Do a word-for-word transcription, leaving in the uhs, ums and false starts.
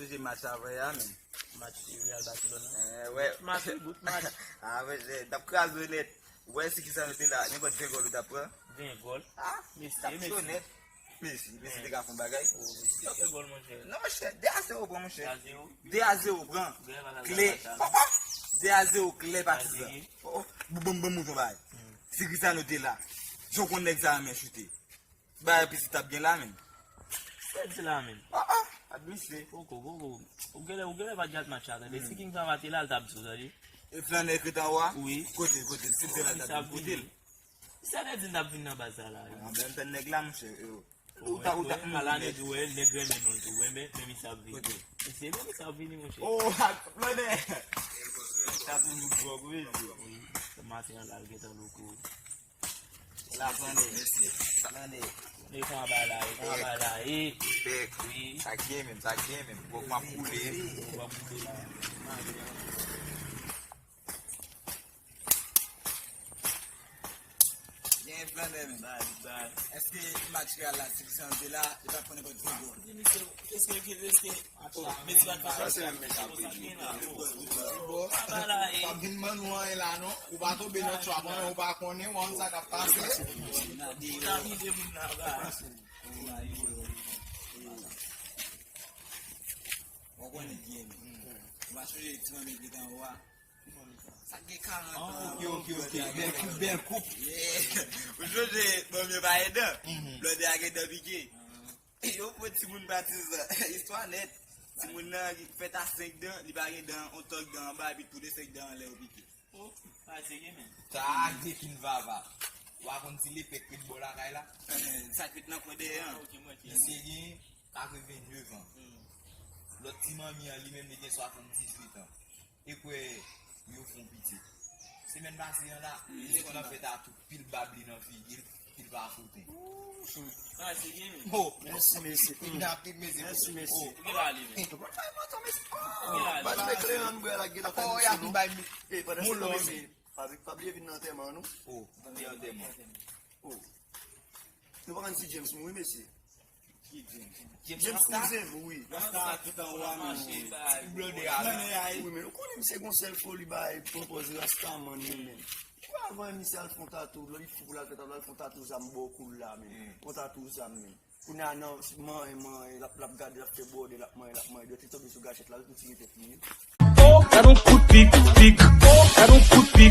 Jwe match avè a, men. Match Real Barcelona. Eh, wè. Match, bout match. Ah, wè, eh, t ap kraze w nèt. Wè, si ki sa nou te la, nenpòt ven gòl ou t ap pran. Ven gòl. Ah, mesye, t ap cho nèt. Messi, Messi te ka fè yon bagay. Oh, Messi te fè gòl, monchè. Non, monchè, de a zewo pran, monchè. De a zewo. De a zewo pran. Klè. De a zewo klè, patizan. Oh, oh, bon, bon, bon, bon, bagay. Si Cristiano te la, jan w konn nèg sa renmen choute. Bagay pisi t ap gen la, menm. Sa di la, menm. Ah, ah, admisye. Poko, poko. Ou genlè, ou genlè pa t gad match la, tande. Si King Fava te la, l t ap di w, tande. E Flanè ki t anwo a? Wi. Kote, kote, si l te la, l t ap di w, kote l. Sa vle di n ap vin nan baz la, la. Anben, anben, nèg la, monchè, yo. Ou ta, ou ta, malane di, wè, nèg renmen nou tou, wè, men, men misye ap vini. Kote? Mesye, men misye ap vini, monchè. Oh, ak Flanè. Sa toujou gwòg, wi. Wi, maten an la, l gentan loko. La, Flanè. Mesye, Flanè. E kon anba la, e kon anba la, e. Respect. Wi. Sa k gen menm, sa k gen menm. Gwòg m ap boule. Gwòg m ap boule la. Gen Flanè menm. Bay, bay. Èske match Real la, si Cristiano te la, li pa t pran nenpòt ven gòl? Èske, èske, èske Messi pa t fè sa? Sa se menm mesaj pou di. Bon, pa vin ban nou anyen la, non. Ou pa tonbe nan trap, non, ou pa konnen, ou konn sa k ap pase. Ou ta vide moun nan, bay. Ou konnen byen menm. Ou pa sonje ti manmi ki te anwo a? Sa gen karant an. Ah, ok, ok, ok. Bèl koup, bèl koup. Yeah. Ou sonje, bon, yo pa edan. Blòdè a gen dan pike. Yo pran timoun patizan. Istwa nèt. Timoun nan fèt a senk dan, li pa gen dan, on tòk dan anba, epi tou de senk dan anlè yo pike. Oh, sa serye, men. Sa a gen King Vava. Ou pa konn si lepèk ret bò lakay la? Sa k ret nan kwen dèyè an. Ah, ok, mwen, ok. Misye gen katrevenneuf an. Lòt ti manmi an, li menm, li gen swasanndizuit an. E kwè yo fè yon pitit. Semèn pase an la, li te konn ap fè tatou pil bab li nan figi l, pil pa fouten. Sa se gen menm. Oh, mèsi, mesye. Kidnape, mesye. Mèsi, mesye. Oh. Ki la li menm? Ki la li? Bat ekleran bwè la, gen la. Oh, y ap bay mi. Eh, pandan se tan, mesye, pa, pa bliye vin nan antèman nou. Oh, vin nan antèman. Oh. Nou pa konn si James mouri, mesye. Ki James? James Rasta? Kouzen m, wi. Rasta a tout anwo a, men. Ti blòdè a la. Wi, men ou konnen misye gon sèl foli bay, pran pòz Rastaman li menm. Ou avan misye al fè yon tatou, lè li fou pou l al fè tatou, al fè yon tatou zam bò kou l la, men. Yon tatou zam, men. Kounye a nan manyen, manyen, l ap, l ap gade, l ap fè bòdèl, l ap manyen, l ap manyen, dwèt li tonbe sou gachèt la, li tou tire tèt li. Oh, gad on kout pik, pik. Oh, gad on kout pik.